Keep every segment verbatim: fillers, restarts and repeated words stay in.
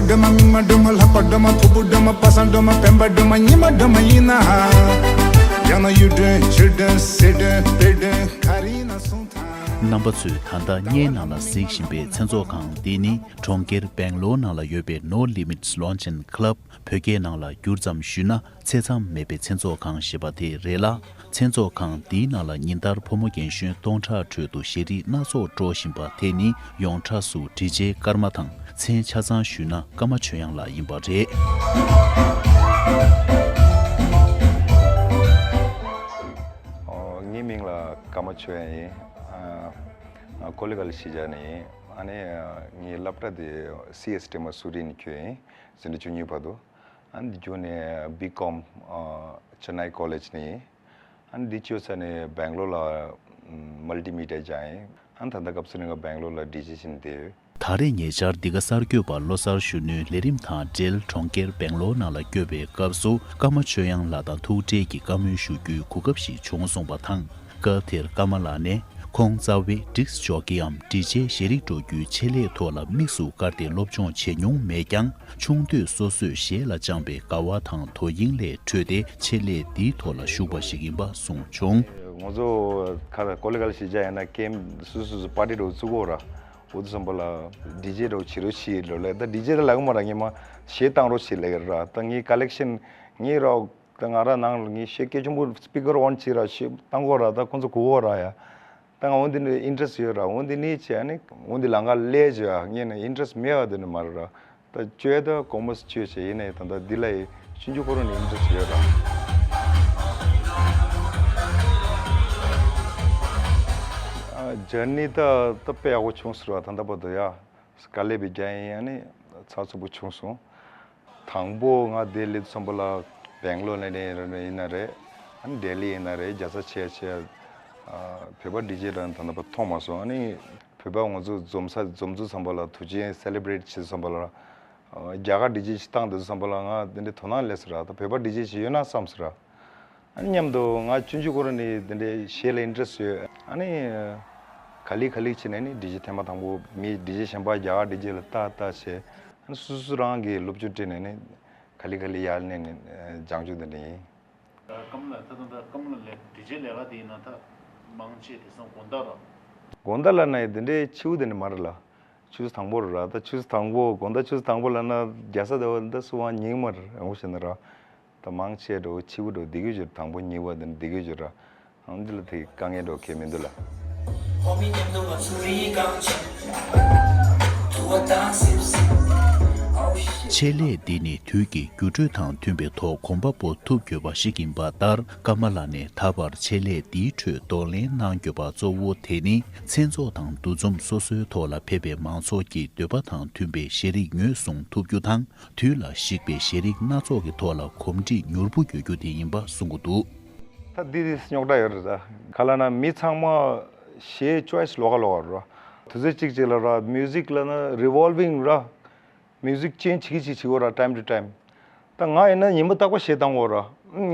སྒྲོལ་མ་མིག་དམར་སྒྲོལ་མ་ལྷག་པ་སྒྲོལ་མ་ཕུར་བུ་སྒྲོལ་མ་པ་སངས་སྒྲོལ་མ་སྤེན་པ་སྒྲོལ་མ་ཉི་མ་སྒྲོལ་མ་ཡིན་ན། ཡང་ན་གཡུ་སྒྲོན་ཆུ་སྒྲོན་སེ་སྒྲོན་བེ་སྒྲོན་ག་རེ་ཡིན་ན་གསུང་དང་། རྣམ་པ་ཚོས་ད་ལྟ་བརྙན་ནང་ལ་གཟིགས་བཞིན་པའི་མཚན་ཚོགས་ཁང་འདི་ནི་གྲོང་ཁྱེར་སྦེང་ལོར་ནང་ལ་ཡོད་པའི་No Limits Lounge and Club། བོད་སྐད་ནང་ལ་བསྒྱུར་ཙམ་ཞུས་ན་ཚེ་མཚམས་མེད་པའི་མཚན་ཚོགས་ཁང་ཞེས་པ་དེ་རེད་ལ། མཚན་ཚོགས་ཁང་འདིའི་ནང་ལ་ཉིན་ལྟར་ཕོ་མོ་རྒན་གཞོན་སྟོང་ཕྲག་ཁྲོད་དུ་ཞལ་རིགས་སྣ་ཚོགས་སྤྲོ་བཞིན་པ་དེ་ནི་ཡོངས་གྲགས་སུ་འབྲི་བྱའི་སྐར་མ་དང་མཚན་ཆ་ཚང་ཞུས་ན་ཀརྨ་ཆོས་དབྱངས་ལགས་ཡིན་པ་རེད། ཨོ། ངའི་མིང་ལ་ཀརྨ་ཆོས་དབྱངས་ཡིན། ཨ། ང་ཀོ་ལི་གྷལ་གཞིས་ཆགས་ནས་ཡིན། ཨ་ནི་ངའི་སློབ་གྲྭ་དེ་སི་ཨེས་ཊི་མ་སུ་རི་ནས་ཁྱོན་ཡིན། འཛིན་གྲྭ་བཅུ་གཉིས་བར་དུ། ཨ་ནི་རྒྱུན་ནས་བི་ཀོམ་ཅེ་ནའི་ཀོ་ལེཇ་ནས་ཡིན། ཨ་ནི་འདི་བཅོས་ཚར་ནས་སྦེང་ལོར་ལ་མལ་ཊི་མི་ཌི་ཡ་སྦྱངས་ཡིན། ཨ་ནི་ད་ལྟ་སྐབས་སུ་ནི་ང་སྦེང་ལོར་ལ་ཌི་ཇེ་བྱས་ནས་བསྡད་ཡོད། ད་རེས་ཉེ་ཆར་འདི་ག་གསར་འགོད་པ་ལོ་གསར་གཞོན་ནུའི་ལས་རིམ་དང་འབྲེལ་གྲོང་ཁྱེར་སྦེང་ལོར་ནང་ལ་བསྐྱོད་པའི་སྐབས་སུ་ཀརྨ་ཆོས་དབྱངས་ལགས་དང་ཐུག་འཕྲད་ཀྱིས་བཀའ་མོལ་ཞུ་རྒྱུའི་གོ་སྐབས་ཤིག་བྱུང་སོང་བ་དང་། སྐབས་དེར་ཀརྨ་ལགས་ནས་ཁོང་རྩ་བའི་ཌིསྐ་ཇོ་ཀིའམ་ཌི་ཇེ་ཞལ་རིགས་འགྲོ་རྒྱུའི་ཆེད་ལས་ཐོག་ལ་དམིགས་སུ་བཀར་ཏེ་སློབ་སྦྱོང་བྱེད་མྱོང་མེད་ཀྱང་། ཆུང་དུས་སོ་སོས་གཞས་ལ་བཅངས་པའི་དགའ་བ་དང་དོ་དབྱིངས་ལས་འཕྲོས་ཏེ་ཆེད་ལས་འདིའི་ཐོག་ལ་ཞུགས་པ་ཞིག་ཡིན་པ་གསུངས་བྱུང་། ང་ཚོ་ཁ་ཀོ་ལི་གྷལ་གཞིས་ཆགས་ཡིན་ན་ཀེམ་སུ་སུ་སུ་པར་ཊི་འདྲ་བོ་བཙུགས་ཀྱི་ཡོད་ར། འོ་དེ་ཙམ་པ་ལ་ཌི་ཇེ་འདྲ་བོ་བྱེད་རོགས་བྱེད་ལབ་ལས། ད་ཌི་ཇེ་ད་ལབ་ཀྱི་མ་ར། ངས་མ་གཞས་བཏང་རོགས་བྱེད་ལབ་ཀྱི་ར། ད་ངའི་ཀ་ལེག་ཤན་ངའི་ར། ད་ང་ར་ནང་ལ་ངའི་གཞས་སྐད་ཆེན་པོ་སི་པི་ཀར་ཨོན་བྱས་ར་གཞས་བཏང་གོ་ར། ད་ཁོང་ཚོ་གོ་གོ་ར་ཡ། ད་ང་འོ་འདི་ནི་ཨིན་ཊ་རེ་སི་ཊི་ཡོད་ར། འོ་འདི་ནི་བྱས་ནི་འོ་འདི་ལམ་ཁ་སླེབས་བྱས་ཡ། ངས་ནི་ཨིན་ཊ་རེ་སི་ཊི་མེད་པ་འདི་ནི་མ་རེད་ར། ད་བཅོས་ད་གོང་མོ་བཅོས་བྱས་ཡིན་ནའི་ད་ད་འདི་ལ་ཡི་ཆུང་ཆུང་ཁོ་རང་ནི་ཨིན་ཊ་རེ་སི་ཊི་ཡོད་ར། ཨ། ཇར་ནི་ད་ད་དཔེ་ཡག་པོ་བྱུང་ཟེར་བ་ད་ལྟ་བར་དུ་ཡ། དཀའ་ལས་པའི་རྒྱ་ཡིན་ཡང་ནི་ཚགས་ཚུད་པོ་བྱུང་སོང་། དང་པོ་ང་འདིར་སླེབས་ཙམ་པ་ལ་སྦེང་ལོར་ནས་ནས་ཡིན་ན་རེད། ཨ་ནི་ལྡི་ལི་ཡིན་ན་རེད། རྒྱལ་ས་ཆེ་ཆེ། ཨ། བོད་པ་ཌི་ཇེ་རང་ད་ལྟ་བར་མཐོང་མ་སོང་། ཨ་ནི་བོད་པ་ང་ཚོ་འཛོམས་ས་འཛོམས་ཚུལ་ཙམ་པ་ལ་དུས་ཆེན་སེ་ལེ་བྷི་རེཊ་བྱེད་ཙམ་པ་ལ། ཨ། རྒྱ་གར་ཌི་ཇེ་ཞིག་བཏང་དུས་ཙམ་པ་ལ་ང་འདི་འདྲའི་དོ་སྣང་སླེབས་སོང་ར། ད་བོད་པ་ཌི་ཇེ་ཞིག་ཡོད་ན་བསམ་སོང་ར། ཨ་ནི་མཉམ་དུ་ང་ཆུང་ཆུང་ཁོ་རང་ནས་དེ་འདྲའི་གཞས་ལ་ཨིན་ཊ་རེ་སི་ཊི་ཡོད། ཨ་ནི་ག་ལེ་ག་ལེ་བྱས་ནས་ནི་ཌི་ཇེ་ཐེངས་མ་དང་པོ་མི་ཌི་ཇེ་གཞན་པ་རྒྱ་གར་ཌི་ཇེ་ལ་ལྟ་ལྟ་བྱས། ཨ་ནི་སོ་སོ་རང་གིས་སློབ་སྦྱོང་སྤྲད་ནས་ནི་ག་ལེ་ག་ལེ་ཡར་ནས་ནི་སྦྱང་རྒྱུ་དེ་འདྲ་ཡིན། ཀརྨ་ལགས་ད་ལྟ་ད་ཀརྨ་ལགས་ལས་ཌི་ཇེ་ལས་ཀ་དེ་ཡིན་ན་ད་མང་ཆེ་དེང་སང་དགོང་དག་ར། དགོང་དག་ལ་ན་དེ་འདྲའི་ཕྱི་པོ་དེ་འདྲ་མ་རེད་ལ། ཆུ་ཚོད་དང་པོ་རེད་ར། ད་ཆུ་ཚོད་དང་པོ་དགོང་དག་ཆུ་ཚོད་དང་པོ་ལ་ན་རྒྱལ་ས་དེ་བ་འདི་སུ་བ་ཉིན་མར་ཡོང་བཞིན་ར། ད་མང་ཆེ་འགྲོ་ཕྱི་པོ་འགྲོ་བདེ་གི་བྱོས། དང་པོ་གཉིས་པ་དེ་བདེ་གི་བྱོས་ར། ཨང་འདི་ལ་དེ་དཀའ་ངལ་འགྲོ་གལ་མི་འདུག་ལ། ཆེད་ལས་འདི་ནི་དུས་ཀྱི་འགྱུར་འགྲོས་དང་མཐུན་པའི་ཐོག་གོམ་པ་སྤོ་ཐུབ་དགོས་པ་ཞིག་ཡིན་པ་ལྟར། ཀརྨ་ལགས་ནས་ད་བར་ཆེད་ལས་འདིའི་ཁྲོད་གདོང་ལེན་གནང་དགོས་པ་གཙོ་བོ་དེ་ནི་མཚན་ཚོགས་དང་འདུ་འཛོམས་སོ་སོའི་ཐོག་ལ་ཕེབས་པའི་མང་ཚོགས་ཀྱི་འདོད་པ་དང་མཐུན་པའི་ཤེས་རིག་ངོས་བཟུང་ཐུབ་རྒྱུ་དང་། དུས་ལ་གཞིགས་པའི་ཤེས་རིག་སྣ་ཚོགས་ཀྱི་ཐོག་ལ་གོམས་འདྲིས་མྱུར་པོ་ཡོད་རྒྱུ་དེ་ཡིན་པ་གསུང་གི་འདུག། ད་འདི་རྙོག་དྲ་ཡོད་རེད། ད་ག་ལ་ན་མི་ཚང་མ་གཞས་ཅོའི་སི་ལོགས་ཀ་ལོགས་ཀ་རེད། དུས་ཚོད་གཅིག་གཅིག་ལ་ར་མིའུ་ཟིག་ལ་ན་རི་ཝོལ་ཝིང་ར། མིའུ་ཟིག་ཅེན་ཇི་བྱེད་ཀྱི་བྱེད་ཀྱི་ཡོད་ར། ཊའིམ་ཊུ་ཊའིམ། ད་ང་ཡིན་ན་ཉིན་མོ་རྟག་པར་གཞས་བཏང་གི་ཡོད་ར།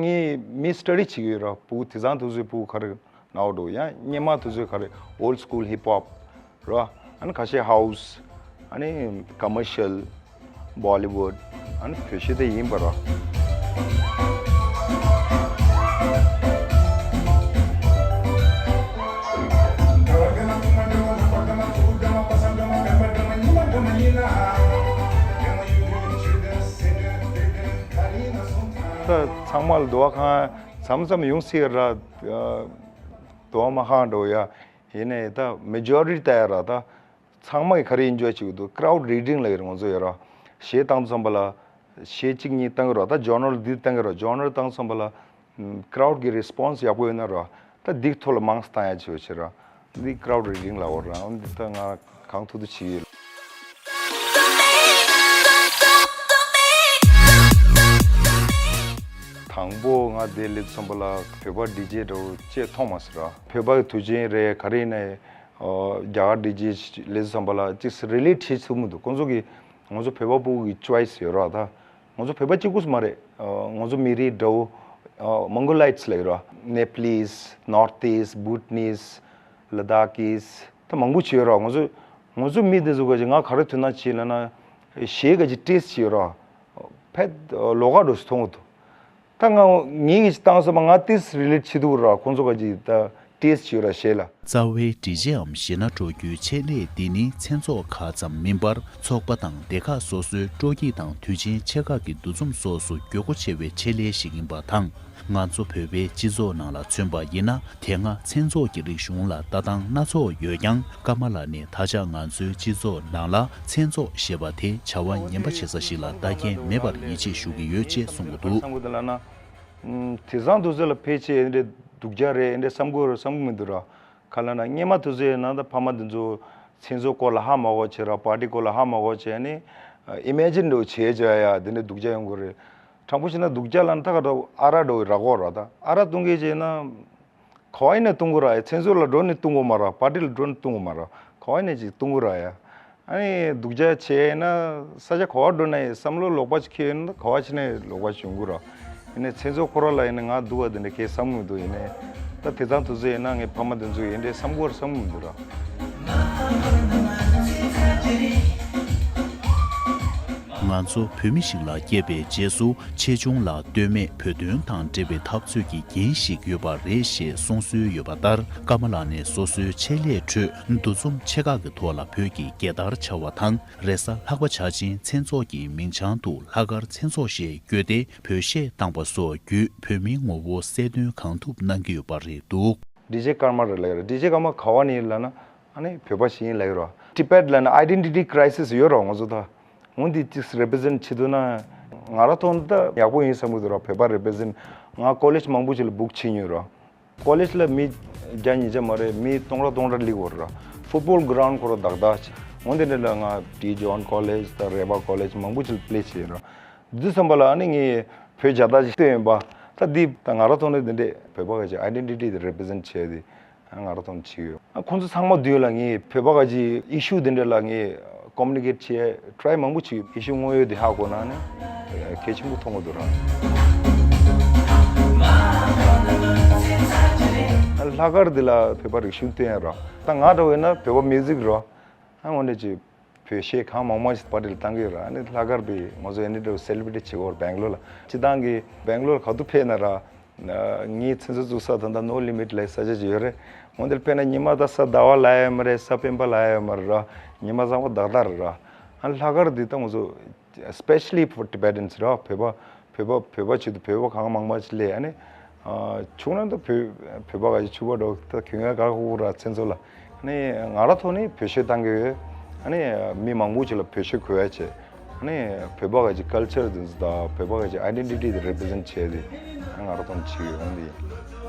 ངས་མི་སི་ཊ་ཌི་བྱེད་ཀྱི་ཡོད་ར། ཕྲུ་གུ་དེང་སང་དུས་ཚོད་ཕྲུ་གུ་ག་རེ་ནའོ་འགྲོ་ཡ། སྔོན་མ་དུས་ཚོད་ག་རེ། ཨོལ་སི་ཀུལ་ཧིབ་ཧོབ་ར། ཨ་ནི་ཁ་ཤས་ཧའུ་སི། ཨ་ནི་ཀོ་མར་ཤལ། བོ་ལི་ཝུཌ། ཨ་ནི་བོད་གཞས་དེ་ཡིན་པ་ར། ད་ཚང་མ་ལ་འདུ་བ་ཁང་མཚམས་མཚམས་ཡོང་སྲིད་ར། འདུ་བ་མ་ཁང་འགྲོ་ཡ། ཡིན་ནའི་ད་མེ་ཇོ་རི་ཊི་ལྟ་ཡ་ར། ད་ཚང་མ་གིས་ག་རེ་ཨེན་ཇོའི་བྱེད་ཀྱི་འདུག། ཀྲའུཌ་རི་ཌིང་ལབ་ཀྱི་རེད། ང་ཚོ་ཡོད་ར། གཞས་བཏང་དུས་ཙམ་པ་ལ་གཞས་གཅིག་གཉིས་བཏང་གི་རེད། ད་ཇོར་ནལ་འདི་བཏང་གི་རེད། ཇོར་ནལ་བཏང་དུས་ཙམ་པ་ལ་ཀྲའུཌ་གི་རི་སི་པོན་སི་ཡག་པོ་ཡོད་ན་ར། ད་འདི་ཐོག་ལ་མང་ཙམ་བཏང་ཡ་བྱེད་ཡོད་བྱེད་ར། འདི་ཀྲའུཌ་རི་ཌིང་ལབ་ཀྱི་རེད། འདི་ད་ང་གང་ཐུབ་ཐུབ་བྱེད་ཀྱི་ཡོད། དང་པོ་ང་འདིར་སླེབས་ཙམ་པ་ལ་བོད་པ་ཌི་ཇེ་འདྲ་བོ་ཅིག་མཐོང་མ་སོང་ར། བོད་པ་གི་དུས་ཆེན་རེད་ག་རེ་ཡིན་ནའི། ཨོ། རྒྱ་གར་ཌི་ཇེ་སླེབས་ཙམ་པ་ལ་ཅིག་རི་ལེ་ཊི་བྱེད་ཐུབ་མི་འདུག། ཁོང་ཚོ་གི་ང་ཚོ་བོད་པ་ཕྲུ་གུ་གི་ཅོའི་སི་ཡོད་ར། ད་ང་ཚོ་བོད་པ་གཅིག་པུ་མ་རེད། ཨོ། ང་ཚོ་མི་རིགས་འདྲ་བོ། ཨོ། མོང་གོ་ལའིཊ་སི་ལབ་ཡོད་ར། ནེ་པ་ལིས། ནོར་ཐི་ཨིསྟ། བྷུ་ཊ་ནིས། ལ་དཱ་ཀིས། ད་མང་པོ་བྱས་ཡོད་ར། ང་ཚོ་ང་ཚོ་མི་དེ་ཚོ་ག་ཅིག་ང་ག་རེ་དོ་སྣང་བྱེད་ལབ་ན། གཞས་ག་ཅིག་ཊེ་སི་ཊི་བྱེད་ར། ཕེད་ལོགས་ཀ་འགྲོ་ཞིག་མཐོང་གི་འདུག་ད་ང་ངེད་ཀྱིས་བཏང་སོང་བ། ང་ཏིས་རི་ལེ་ཊི་བྱེད་ཐུབ་ར། ཁོང་ཚོ་ག་ཅིག་ད་ཊེ་སི་ཊི་བྱེད་ར་གཞས་ལ། རྩ་བའི་འགྲེལ་བརྗོད་འམ་གཞས་སྣ་དཀྲོལ་རྒྱུའི་ཆེད་ལས་འདི་ནི་མཚན་ཚོགས་ཁག་ཙམ་མིན་པར། ཚོགས་པ་དང་སྡེ་ཁག་སོ་སོའི་སྤྲོ་སྐྱིད་དང་དུས་ཆེན་ཆེ་ཁག་གི་འདུ་འཛོམས་སོགས་སུ་དགོས་མཁོ་ཆེ་བའི་ཆེད་ལས་ཤིག་ཡིན་པ་དང་། ང་ཚོ་བོད་པའི་སྤྱི་ཚོགས་ནང་ལ་མཚོན་པ་ཡིན་ན། དེ་སྔ་མཚན་ཚོགས་ཀྱི་རིག་གཞུང་ལ་ལྟ་སྟངས་སྣ་ཚོགས་ཡོད་ཀྱང་། ཀརྨ་ལགས་ནས་ད་ཆ་ང་ཚོའི་སྤྱི་ཚོགས་ནང་ལ་མཚན་ཚོགས་ཞེས་པ་དེ་བྱ་བ་ངན་པ་བྱེད་ས་ཞིག་ལ་ལྟ་མཁན་མེད་པར་ཡིད་ཆེས་ཞུ་གི་ཡོད་ཅེས་གསུངས་ཀྱི་འདུག་བསམ་གི་འདུག་ལབ་ན། ཨམ། དེང་སང་དུས་ཚོད་ལ་ཕལ་ཆེར་འདི་འདྲའི་སྡུག་ཅག་རེད། འདི་འདྲའི་བསམ་གི་ཡོད་རེད་བསམ་གི་མི་འདུག་ར། ག་ལབ་ན་སྔོན་མ་དུས་ཚོད་ཡིན་ན། ད་ཕ་མ་འདི་ཚོ་མཚན་ཚོགས་སྐོར་ལ་ཧ་མ་གོ་བྱས་ར། པར་ཊི་སྐོར་ལ་ཧ་མ་གོ་བྱས་ནས་ཨི་མེ་ཇིན་འདྲ་བོ་བྱས་བྱས་ཡ། འདི་འདྲའི་སྡུག་ཅག་ཡོང་གི་རེད། དྲང་པོ་བཤད་ན་སྡུག་ཅག་ལབ་ན་ད་ག་འདྲ་ཨ་རག་འདྲ་བོ་རག་གོ་ར། ད་ཨ་རག་བཏུང་གི་བྱས་ན། ག་བ་ཡིན་ནའི་བཏུང་གི་ར་ཡ། མཚན་ཚོགས་ལ་འགྲོ་ནས་བཏུང་གི་མ་ར། པར་ཊི་ལ་འགྲོ་ནས་བཏུང་གི་མ་ར། ག་བ་ཡིན་ནའི་ཅིག་བཏུང་གི་ར་ཡ། ཨ་ནི་སྡུག་ཅག་བྱས་ན། ས་ཆ་ག་བ་འགྲོ་ན་ཡང་བསམ་བློ་ལོག་པ་ཅིག་འཁྱེར་ཡོང་ན། ག་བ་ཕྱིན་ནའི་ལོག་པ་ཅིག་ཡོང་གི་ར། ཡིན་ནའི་མཚན་ཚོགས་ཁོ་ར་ལ་ཡིན་ནའི་ང་སྡུག་པ་དེ་འདྲ་གང་ཡང་བསམ་གི་མི་འདུག་ཡིན་ནའི་ད་དེང་སང་དུས་ཚོད་ཡིན་ན་ངའི་ཕ་མ་དེ་ཚོ་ཡིན་འདྲའི་བསམ་གི་ར་བསམ་གི་མི་འདུག་ར། ང་ཚོ་བོད་མི་ཞིག་ལ་སྐྱེས་པའི་རྗེས་སུ། ཆེ་ཆུང་ལ་ལྟོས་མེད་བོད་དོན་དང་འབྲེལ་བའི་འཐབ་རྩོད་ཀྱི་འགན་ཞིག་ཡོད་པ་རེད་ཞེས་གསུང་སྲོལ་ཡོད་པ་ལྟར། ཀརྨ་ལགས་ནས་སོ་སོའི་ཆེད་ལས་ཁྲོད་འདུ་འཛོམས་ཆེ་ཁག་གི་ཐོག་ལ་བོད་ཀྱི་རྒྱལ་དར་འཕྱར་བ་དང་། རེས་གཟའ་ལྷག་པ་ཆར་ཅན་མཚན་ཚོགས་ཀྱི་མིང་བྱང་དུ་ལྷག་དཀར་མཚན་ཚོགས་ཞེས་བཀོད་དེ། བོད་གཞས་བཏང་པ་སོགས་བརྒྱུད་བོད་མིའི་ངོ་བོ་གསལ་སྟོན་གང་ཐུབ་གནང་གི་ཡོད་པ་རེད་འདུག་ཌི་ཇེ་ཀརྨ་རེད་ལབ་ཡོད་རེད། ཌི་ཇེ་ཀརྨ་ག་བ་ནས་ཡིན་ལབ་ན། ཨ་ནི་བོད་པ་ཞིག་ཡིན་ལབ་ཡོད་རེད། ཊི་བེཊ་ལབ་ན་ཨའི་ཌེན་ཊི་ཊི་ཀྲའི་སིས་ཡོད་རེད། ང་ཚོ་ད་འོ་འདི་ཅིག་རེ་པི་རི་ཟེན་ཊི་བྱེད་ཐུབ་ན་ང་རང་ཐོག་ནས་ད་ཡག་པོ་ཡིན་བསམ་གི་འདུག་ར། བོད་པ་རེ་པི་རི་ཟེན་ཊི། ང་ཀོ་ལེཇ་མང་པོ་ཞིག་ལ་བུག་བྱས་མྱོང་ར། ཀོ་ལེཇ་ལ་མི་བརྒྱ་ཉིས་བརྒྱ་མ་རེད། མི་སྟོང་ཕྲག་སྟོང་ཕྲག་སླེབས་ཡོད་ར། ཕུཊ་བོལ་གྷི་རའུན་ཌི་ཁོ་རང་དག་དག་བྱས། འོ་འདི་འདྲ་ལ་ང་ཌི་ཇོན་ཀོ་ལེཇ་དང་རེ་བ་ཀོ་ལེཇ་མང་པོ་ཞིག་ལ་པི་ལེ་བྱས་ཡོད་ར། འདི་བསམ་པ་ལ་ཨ་ནི་ངས་བོད་རྒྱལ་དར་ཅིག་བཏོན་ཡིན་པ། ད་འདི་ད་ང་རང་ཐོག་ནས་འདི་འདྲས་བོད་པ་ག་ཅིག་ཨའི་ཌེན་ཊི་ཊི་དེ་རེ་པི་རི་ཟེན་ཊི་བྱས་ཏེ་ང་རང་ཐོག་ནས་བྱས་ཡོད། ཨ་ཁོང་ཚོ་ཚང་མ་མདུན་ལ་ངས་བོད་པ་ག་ཅིག་ཨི་ཤུ་དེ་འདྲས་ལ་ངས་ཀོ་མུ་ནི་ཀེཊ་བྱས་ཊི་རའི་མང་པོ་བྱས་ཡོད། ཨི་ཤུ་དངོས་ཡོད་དེ་ཧ་གོ་ན་ནི་གལ་ཆེན་པོ་མཐོང་གི་འདུག་ར། ཨ་ལྷག་དཀར་འདི་ལ་བོད་པ་རིག་གཞུང་བསྟན་ཡ་ར། ད་ང་འདྲ་བོ་ཡིན་ན་བོད་པ་མིའུ་ཟིག་ར། ཨ་འོ་འདྲ་ཅིག་བོད་གཞས་གང་མང་མང་ཞིག་པར་ཊི་ལ་བཏང་གི་ཡོད་ར། ཨ་ནི་ལྷག་དཀར་པའི་ང་ཚོ་ཨེ་ནི་འདྲ་བོ་སེ་ལི་བྷི་རི་ཊི་བྱེད་ཀྱི་ཡོད་ར། སྦེང་ལོར་ལ། སྤྱིར་བཏང་གི་སྦེང་ལོར་ག་དུས་ཕེབས་ན་ར། ངའི་མཚན་ཚོགས་བཙུགས་ས་ད་ལྟ་ནོ་ལི་མིཊ་ལབ་ས་ཆ་ཅིག་ཡོད་རེད། འོ་འདིར་ཕེབས་ན་ཉི་མ་ད་གཟའ་ཟླ་བ་ལབ་ཡ་ཡོད་མ་རེད། གཟའ་སྤེན་པ་ལབ་ཡ་ཡོད་མ་རེད་ར། ཉི་མ་ཚང་མ་དག་དག་རེད་ར། ཨ་ལྷག་དཀར་འདི་ད་ང་ཚོ་especially for Tibetans ར། བོད་པ་བོད་པ་བོད་པ་ཆེད་དུ་བོད་པ་གང་མང་མང་ཞིག་སླེབས། ཨ་ནི་ཨ་ཆུང་ན་ད་བོད་བོད་པ་ག་ཅིག་ཕྱུག་པོ་འགྲོ། ད་གྱོང་ངར་ག་ཁུག་ར་མཚན་ཚོགས་ལ། ཨ་ནི་ང་རང་ཐོག་ནས་བོད་གཞས་བཏང་གི་ཡོད། ཨ་ནི་མི་མང་པོ་ཞིག་ལ་བོད་གཞས་གོ་ཡ་བྱས། ཨ་ནི་བོད་པ་ག་ཅིག་ཀལ་ཆར་དེ་ཚོ་དང་བོད་པ་ག་ཅིག་ཨའི་ཌེན་ཊི་ཊི་དེ་རེ་པི་རི་ཟེན་ཊི་བྱས་ཏེ། ཨ་ང་རང་ཐོག་ནས་བྱེད་ཀྱི་ཡོད། འོ་འདི་ཡིན།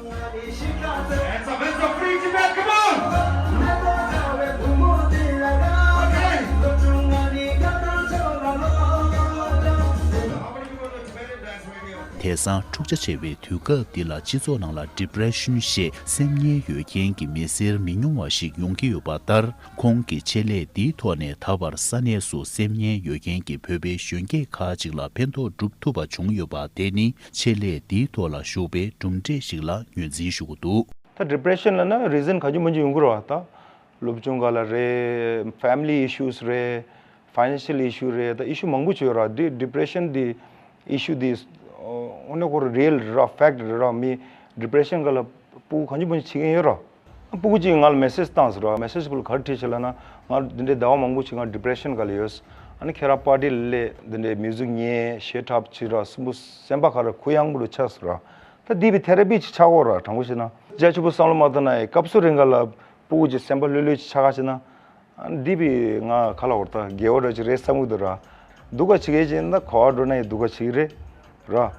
Hands up, hands up, free Tibet, come on! དེང་སང་འཁྲུག་ཆ་ཆེ་བའི་དུས་སྐབས་འདི་ལ་སྤྱི་ཚོགས་ནང་ལ་ཌི་པི་རེ་ཤན་ཞེས་སེམས་ངལ་ཡོད་མཁན་གྱི་མི་སེར་མི་ཉུང་བ་ཞིག་ཡོང་གི་ཡོད་པ་ལྟར། ཁོང་གི་ཆེད་ལས་འདིའི་ཐོག་ནས་ད་བར་ས་གནས་སུ་སེམས་ངལ་ཡོད་མཁན་གྱི་བོད་པའི་གཞོན་སྐྱེས་ཁག་ཅིག་ལ་ཕན་ཐོགས་སྒྲུབ་ཐུབ་པ་བྱུང་ཡོད་པ། དེ་ནི་ཆེད་ལས་འདིའི་ཐོག་ལ་ཞུགས་པའི་གྲུབ་འབྲས་ཤིག་ལ་ངོས་འཛིན་ཞུ་གི་འདུག་ད་ཌི་པི་རེ་ཤན་ལབ་ན་རི་ཟན་ག་ཅི་མང་ཅི་ཡོང་གི་རེད་བ། ད་སློབ་སྦྱོང་སྒང་ལ་རེད། ཕེ་མི་ལི་ཨི་ཤུ་རེད། ཕའི་ནན་ཤལ་ཨི་ཤུ་རེད། ད་ཨི་ཤུ་མང་པོ་ཅིག་ཡོད་ར། འདི་ཌི་པི་རེ་ཤན་འདི་ཨི་ཤུ་འདི་ཨོ་ནི་ཁོ་ར་རི་ཡལ་རེད་ར། ཕེག་ཊི་རེད་ར། མི་ཌི་པི་རེ་ཤན་སྒང་ལ་ཕྲུ་གུ་ག་ཅི་མང་ཅི་བྱེད་མཁན་ཡོད་ར། ཕྲུ་གུ་གཅིག་ང་ལ་མེ་སེ་ཇི་བཏང་ཟེར་ར། མེ་སེ་ཇི་བོ་ལ་ག་རེ་བྲིས་བྱས་ལབ་ན། ང་འདི་འདྲའི་ཟླ་བ་མང་པོ་ཅིག་ང་ཌི་པི་རེ་ཤན་སྒང་ལ་ཡོད། ཨ་ནི་ཁྱེད་རང་པར་ཊི་ལ་སླེབས། འདི་འདྲའི་མིའུ་ཟིག་ཉན། གཞས་འཁྲབ་བྱེད་ར། སེམས་པ་སེམས་པ་ག་རེ་གུ་ཡངས་པོ་རུ་ཆགས་ཟེར་ར། ད་འདི་བི་ཐེ་ར་པི་ཅིག་ཆགས་ཀྱི་ཡོད་ར། དྲང་པོ་བཤད་ན་རྒྱ་ཆེ་པོ་བསམ་བློ་མ་བཏང་ན་ཡང་སྐབས་སུ་རིང་ག་ལ་ཕྲུ་གུ་ཅིག་སེམས་པ་ལྷོད་ལྷོད་ཅིག་ཆགས་ག་བྱེད་ན། འདི་བི་ང་ག་ལབ་དགོས་རེད། ད་དགེ་བ་འདྲ་ཅིག་རེད་བསམ་གྱི་འདུག་ར། སྡུག་ག་བྱེད་མཁན་ཅིག་ཡིན་ན་ག་པར་འགྲོ་ན་ཡང་སྡུག་ག་བྱེད་ཀྱི་རེད་ར།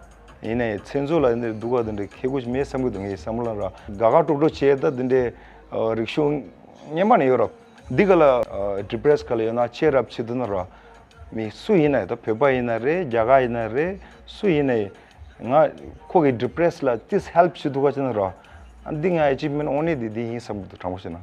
ཡིན་ནའི་མཚན་ཚོགས་ལ་འདི་འདྲའི་སྡུག་ག་འདི་འདྲའི་ཁེ་གོ་ཞིག་མེད་བསམ་གྱི་འདུག་ངའི་བསམ་བློ་ལ་ར། དགའ་དགའ་སྤྲོ་སྤྲོ་བྱས། ད་འདི་འདྲའི་ཨ་རིག་གཞུང་སྔོན་མ་ནས་ཡོད་ར། འདི་ག་ལ་ཨ་ཌི་པི་རེ་སི་ག་ལ་ཡོད་ན་ཅི་རབ་བྱེད་འདུག་ན་ར། མི་སུ་ཡིན་ན་ཡང་། ད་བོད་པ་ཡིན་ན་རེད། རྒྱ་གར་ཡིན་ན་རེད། སུ་ཡིན་ན་ཡང་། ང་ཁོ་གི་ཌི་པི་རེ་སི་ལ་ཏིས་ཧེལ་པ་བྱེད་ཐུབ་ག་བྱེད་ན་ར། ཨ་འདི་ང་ཨེ་ཅིབ་མེན་ཊི་ཨོ་ནི་འདི་འདི་ཡིན་བསམ་གྱི་འདུག་དྲང་པོ་བཤད་ན།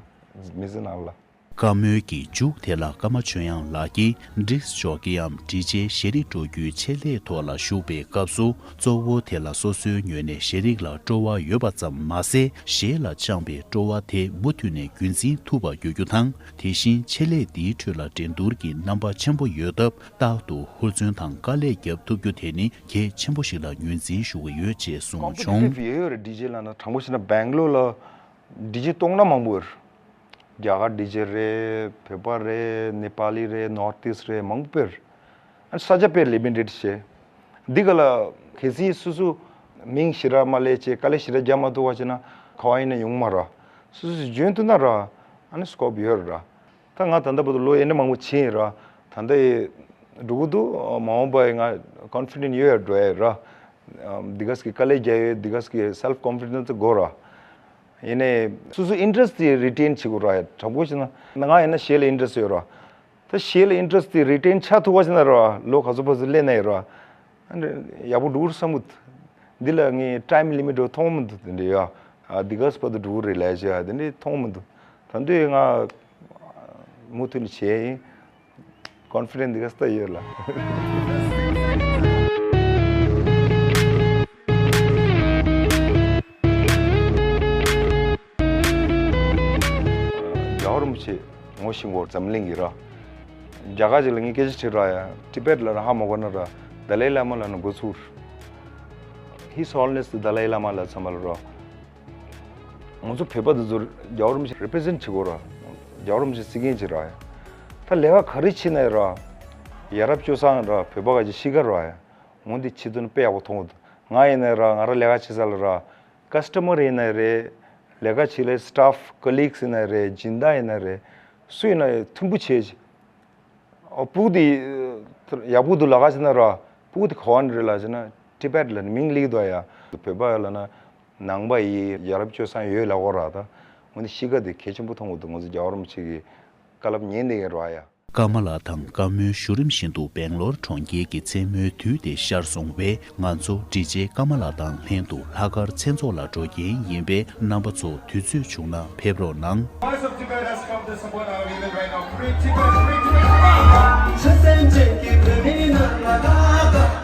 མི་ཚེ་ནང་ལ། བཀའ་མོལ་གྱི་མཇུག་དེ་ལ་ཀརྨ་ཆོས་དབྱངས་ལགས་ཀྱིས་ཌིསྐ་ཇོ་ཀི་འམ་ཌི་ཇེ་ཞེ་རིགས་དཀྲོལ་རྒྱུའི་ཆེད་ལས་ཐོག་ལ་ཞུགས་པའི་སྐབས་སུ། གཙོ་བོ་དེ་ལ་སོ་སོའི་ངོས་ནས་ཞེ་རིགས་ལ་སྤྲོ་བ་ཡོད་པ་ཙམ་མ་ཟད། གཞས་ལ་བཅངས་པའི་སྤྲོ་བ་དེ་མུ་མཐུད་ནས་རྒྱུན་འཛིན་ཐུབ་པར་འགྱུར་རྒྱུ་དང་། དེ་བཞིན་ཆེད་ལས་འདིའི་ཁྲོད་ལ་འགྲན་བསྡུར་གྱི་རྣམ་པ་ཆེན་པོ་ཡོད་སྟབས། རྟག་ཏུ་ཧུར་བརྩོན་དང་དཀའ་ལས་བརྒྱབ་ཐུབ་རྒྱུ་དེ་ནི་གལ་ཆེན་པོ་ཞིག་ལ་ངོས་འཛིན་ཞུ་གི་ཡོད་ཅེས་གསུངས་བྱུང་། ཀོམ་པི་ཊི་ཊིབ་ཡོད་ཡོད་རེད། ཌི་ཇེ་ལབ་ན་དྲང་པོ་བཤད་ན་སྦེང་ལོར་ལ་ཌི་ཇེ་སྟོང་ན་མང་པོ་ཡོད་རེད། རྒྱ་གར་ཌི་ཇེ་རེད། བོད་པ་རེད། ནེ་པ་ལི་རེད། ནོར་ཐི་ཨིསྟ་རེད། མང་པོ་ཡོད་རེད། ཨ་ནི་ས་ཆ་དཔེ་ལི་མི་ཊེཌ་བྱས། འདི་ག་ལ་གལ་སྲིད་སོ་སོ་མིང་ཞེ་དྲག་མ་ལས་བྱས་དཀའ་ལས་ཞེ་དྲག་རྒྱག་མ་ཐུབ་པ་བྱས་ན་ག་བ་ཡིན་ན་ཡོང་མ་ར། སོ་སོས་འཇོན་ཐུབ་ན་ར། ཨ་ནི་སི་ཀོབ་ཡོད་ར། ད་ང་ད་ལྟ་བར་དུ་ལོ་ཡས་མས་མང་པོ་ཕྱིན་ཡིན་ར། ད་ལྟ་ཡི་འགྲོ་གི་འདུག་མ་འོངས་པ་ཡི་ང་ཀོན་ཕི་ཌེན་ཊི་ཡོད་ཡ་འགྲོ་ཡ་ར། འདི་ག་ཟིག་གི་དཀའ་ལས་རྒྱག་ཡོད། འདི་ག་ཟིག་གི་སེལ་ཕི་ཀོན་ཕི་ཌེན་ཊི་དེ་དགོས་ར། ཡིན་ནའི་སོ་སོ་ཨིན་ཊེ་རེ་སི་ཊི་དེ་རི་ཊེན་བྱེད་དགོས་ར་ཡ། དྲང་པོ་བཤད་ན་ང་ཡིན་ན་གཞས་ལ་ཨིན་ཊེ་རེ་སི་ཊི་ཡོད་ར། ད་གཞས་ལ་ཨིན་ཊེ་རེ་སི་ཊི་དེ་རི་ཊེན་ཆགས་ཐུབ་པ་བྱས་ན་ར། ལོ་ག་ཚོད་བར་དུ་སླེབས་ན་ཡོད་ར། ཨ་ནི་ཡག་པོ་འགྲོ་གི་རེད་བསམ་གི་འདུག་འདི་ལ་ངས་ཊའིམ་ལི་མིཊ་མཐོང་མི་འདུག་དེ་འདྲ་ཡ། ཨ་འདི་ག་ཟིག་བར་དུ་འགྲོ་གི་རེད་ལབ་བྱས་ཡ་དེ་འདྲ་མཐོང་མི་འདུག་ད་དུང་ང་མུ་མཐུད་ནས་བྱས་ཡིན། ཀོན་ཕི་ཌེན་ཊི་འདི་ག་ཟིག་ད་ཡོད་ལ། རྒྱལ་བ་རིན་པོ་ཆེ་ངོ་ཤེས་ཀྱི་ཡོད་རེད། འཛམ་གླིང་གི་ར། རྒྱ་གར་ཅིག་ལ་ངས་སྐད་ཆ་དྲིས་ར་ཡ། ཊི་བེཊ་ལ་ར་ཧ་མ་གོ་ན་ར། དཱ་ལའི་བླ་མ་ལབ་ན་མགོ་ཚོས། His Holiness the Dalai Lama ལབ་ཙམ་པ་ལ་ར། ང་ཚོ་བོད་པ་དེ་ཚོ་རྒྱལ་བ་རིན་པོ་ཆེ་རི་པི་རི་ཛེན་ཊི་བྱེད་དགོས་ར། རྒྱལ་བ་རིན་པོ་ཆེ་བརྩི་མཁན་ཅིག་ར་ཡ། ད་ལས་ཀ་ག་རེ་བྱེད་ན་ཡང་ར། ཡ་རབས་སྤྱོད་བཟང་ར་བོད་པ་ག་ཅིག་གཤིས་ཀ་ར་ཡ། འོ་འདི་བྱེད་ཐུབ་ན་དཔེ་ཡག་པོ་མཐོང་གི་འདུག་ང་ཡིན་ན་ར། ང་ར་ལས་ཀ་བྱེད་ས་ལ་ར། ཀ་སི་ཊ་མར་ཡིན་ན་རེད། ལས་ཀ་བྱེད་ལས་སི་ཊཕ་ཀོ་ལིག་སི་ཡིན་ན་རེད། སྦྱིན་བདག་ཡིན་ན་རེད། སུ་ཡིན་ན་མཐུན་པོ་བྱེད་ཅིག་ཨོ་སྤུ་གུ་དེ་ཡག་པོ་འདུག་ལབ་ག་བྱས་ན་ར། སྤུ་གུ་དེ་ག་བ་ནས་རེད་ལབ་བྱས་ན་ཊི་བེཊ་ལབ་ནས་མིང་ལེགས་འདུག་ཡ། བོད་པ་ལབ་ན་ནང་པ་ཡི་ཡ་རབས་སྤྱོད་བཟང་ཡོད་ལབ་གོ་ར། ད་འོ་འདི་གཤིས་ཀ་དེ་གལ་ཆེན་པོ་མཐོང་གི་འདུག་ང་ཚོ་རྒྱལ་བ་རིན་པོ་ཆེ་གི་བཀའ་སློབ་ཉན་བསྡད་མཁན་རེད་བ་ཡ། ཀརྨ་ལགས་དང་བཀའ་མོལ་ཞུ་རིམ་བཞིན་དུ་སྦེང་ལོར་གྲོང་ཁྱེར་གྱི་མཚན་མོའི་དུས་དེ་ཤར་སོང་བས། ང་ཚོ་ཌི་ཇེ་ཀརྨ་ལགས་དང་ལྷན་དུ་ལྷག་དཀར་མཚན་ཚོགས་ལ་འགྲོ་མཁན་ཡིན་པས། རྣམ་པ་ཚོ་དུས་ཚོད་བྱུང་ན་ཕེབས་རོགས་གནང་། Voice of Tibet has come to support our event right now. Free Tibet, free Tibet, come on!